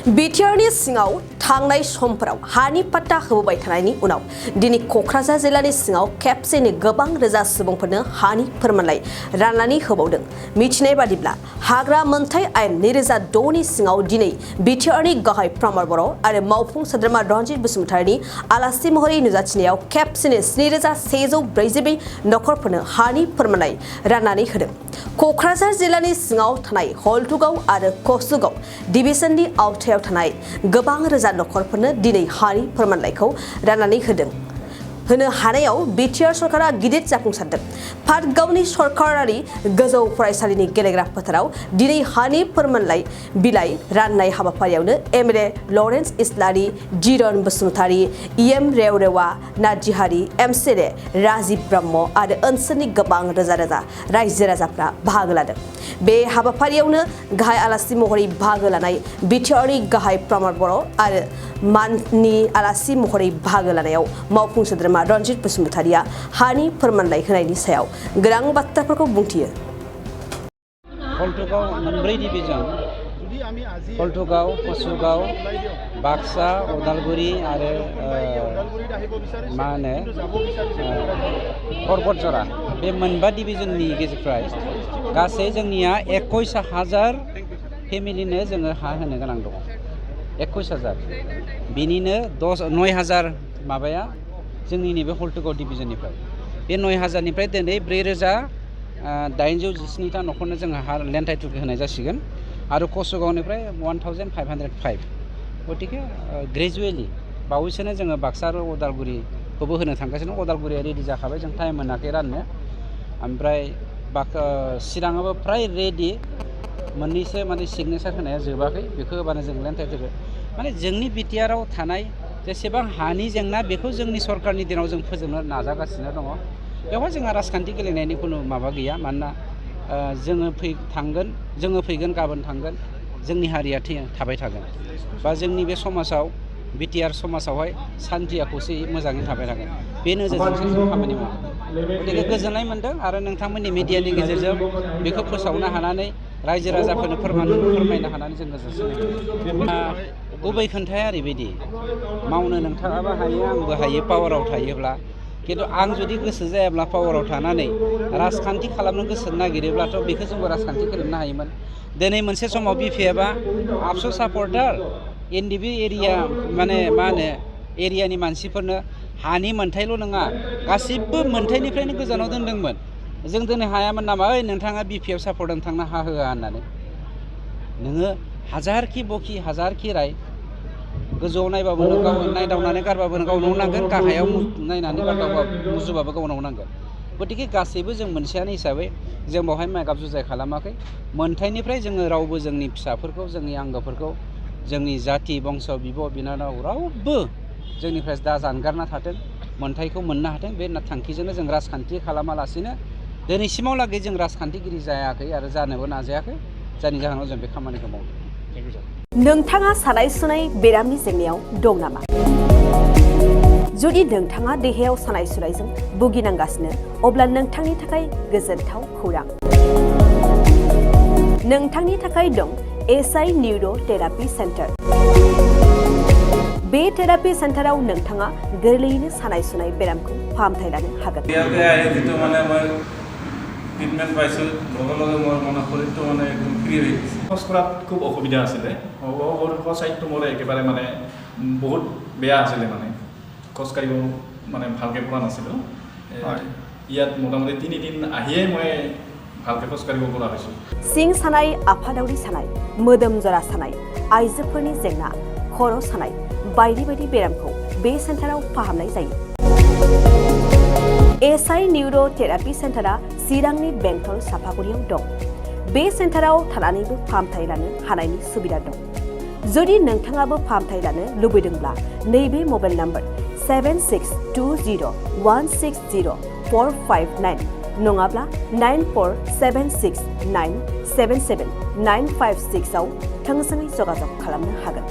बिटिआरनि सिङाव थांनाय समफोराव हानि पाट्टा होबोबाय थानायनि उनाव दिनै क'क्राझार जिल्लानि सिङाव खेबसेनो गोबां रोजा सुबुंफोरनो हानि फोरमानलाइ राननानै होबावदों। मिथिनाय बादिब्ला हाग्रा मोनथाय आयेन 2006नि सिङाव दिनै बिटिआरनि गाहाय प्रमद बर' आरो मावफुं सोद्रोमा रनजित बसुमतारिनि आलासि महरै नुजाथिनायाव खेबसेनो 7142 नखरफोरनो हानि फोरमानलाइ राननानै होदों। क'क्राझार जिल्लानि सिङाव थानाय हल्टुगाव आरो कसुगाव डिभिजननि आवथायाव थानाय गोबां रोजा नखरफोरनो दिनै हानि फोरमानलाइखौ राननानै होनो हानायाव बिटिआर सरकारा गिदिर जाफुंसारदों। पाटगावनि सरकारारि गोजौ फरायसालिनि गेलेग्रा फोथाराव दिनै हानि फोरमानलाइ बिलाइ राननाय हाबाफारियावनो एमएलए लरेन्स इस्लारि, जिरन बसुमतारि, इएम रेवरेवा नार्जिहारि, एमसिएलए राजिब ब्रह्म आरो ओनसोलनि गोबां रोजा रोजा रायजो राजाफ्रा बाहागो लादों। बे हाबाफारियावनो गाहाय आलासि महरै बाहागो लानाय बिटिआरनि गाहाय प्रमद बर' आरो माननि आलासि महरै बाहागो लानायाव मावफुं सोद्रोमा रनजित बसुमतारिया हानि फोरमानलाइ होनायनि सायाव गोनां बाथ्राफोरखौ बुंथियो। हल्टुगाव मोनब्रै डिभिजन हल्टुगाव, कसुगाव, बाक्सा, उदालगुरि आरो परबतजरा बे मोनबा डिभिजननि गेजेरनिफ्राय गासै जोंनिया 21,000 फेमिलिनो जोङो हा होनो गोनां दङ। 21,000 बिनिनो 9,000 माबाया जोंनि नैबे हल्टुगाव डिभिजननिफ्राय बे 9,000निफ्राय दिनै 4,817 नखरनो जोङो हा लेन्ड टाइटेल होनाय जासिगोन आरो कसुगावनिफ्राय 1,505 गतिके ग्रेजुवेलि बावैसोनो जोङो बाक्सा आरो उदालगुरिखौबो होनो थांगासिनो। उदालगुरिया रेडि जाखाबाय, जों टाइम मोनाखै राननो। ओमफ्राय चिराङाबो फ्राय रेडि, मोननैसो माने सिगनेचार होनाया जोबाखै, बेखौ होबानो जों लेन्ड टाइटेलखौ माने जोंनि बिटिआरआव थानाय जेसेबां हानि जेंना बेखौ जोंनि सरकारनि दिनाव जों फोजोबनो नाजागासिनो दङ। बेवहाय जोंहा राजखान्थि गेलेनायनि खुनु माबा गैया, मानोना जोङो फैगोन गाबोन थांगोन, जोंनि हारिया थाबाय थागोन बा जोंनि बे समाजाव बिटिआर समाजावहाय सान्थिया खौसेयै मोजाङै थाबाय थागोन। बे नोजोरजोंसो जों खामानि मावो। गतिके गोजोननाय मोन्दों आरो नोंथांमोननि मिडियानि गेजेरजों बेखौ फोसावनो हानानै रायजो राजाफोरनो फोरमायनो हानानै जों गोजोननाय। गुबै खोन्थाया ओरैबायदि, मावनो नोंथाङाबो हायो, आंबो हायो पावाराव थायोब्ला। खिन्थु आं जुदि गोसो जायाब्ला पावाराव थानानै राजखान्थि खालामनो गोसो नागिरोब्लाथ' बेखौ जोंबो राजखान्थि खालामनो हायोमोन। दिनै मोनसे समाव बिपिएफआ आबसु सापर्टार एनडिबि एरिया एरियानि मानसिफोरनो हानि मोन्थायल' नङा, गासिबो मोन्थायनिफ्रायनो गोजानाव दोनदोंमोन। जों दिनै हायामोन नामा, ओइ नोंथाङा बिपिएफ सापर्ट नोंथांनो हा होआ होननानै। नोङो हाजारखि बखि हाजारखि राय गोजौआव नायबाबो नों गाव नायदावनानै गारबाबो नों गावनाव नांगोन, गाहायाव नायनानै मुजुबाबो गावनाव नांगोन। गतिके गासैबो जों मोनसेयानो हिसाबै जों बेवहाय माइगाब जुजाय खालामाखै। मोन्थायनिफ्राय जोङो रावबो जोंनि फिसाफोरखौ, जोंनि आंगोफोरखौ, जोंनि जाथि बंस' बिब' बिनानाव रावबो जोंनिफ्राय दा जानगारना थाथों, मोन्थायखौ मोननो हाथों, बे थांखिजोंनो जों राजखान्थि खालामालासिनो दिनैसिमावलागै जों राजखान्थिगिरि जायाखै आरो जानोबो नाजायाखै, जायनि जाहोनाव जों बे खामानिखौ मावदों। नोंथाङा सानाय सुनाय बेरामनि जेंनायाव दं नामा? जुदि नोंथाङा देहायाव सानाय सुनायजों भुगिनांगासिनो, अब्ला नोंथांनि थाखाय गोजोनथाव खौरां। नोंथांनि थाखाय दं एसआइ निउर' थेरापि सेन्टार। बे थेरापि सेन्टाराव नोंथाङा गोरलैयैनो सानाय सुनाय बेरामखौ फाहामथाय लानो हागोन। ট্ৰিটমেণ্ট পাইছোঁ, লগে লগে মোৰ মানে শৰীৰটো মানে একদম ফ্ৰী হৈ গৈছে। খোজ কঢ়াত খুব অসুবিধা আছিলে, ছাইডটো মোৰ একেবাৰে মানে বহুত বেয়া আছিলে, মানে খোজকাঢ়িব মানে ভালকৈ পৰা নাছিলোঁ। ইয়াত মোটামুটি 3 দিন আহিয়েই মই ভালকৈ খোজকাঢ়িব পৰা হৈছোঁ। सिं सानाय, आफादावरि सानाय, मोदोम जरा सानाय, आइजोफोरनि जेंना, खर' सानाय बायदि बायदि बेरामखौ बे सेन्टाराव फाहामनाय जायो। एसआइ निउर' थेरापि सेन्टारा चिरांनि बेंटल सापागुरियाव दं। बे सेन्टाराव थानानैबो फाहामथाय लानो हानायनि सुबिदा दं। जुदि नोंथाङाबो फाहामथाय लानो लुबैदोंब्ला नैबे मबाइल नाम्बार 7620160459 नङाब्ला 9476977956 आव थोंजोङै जगाजग खालामनो हागोन।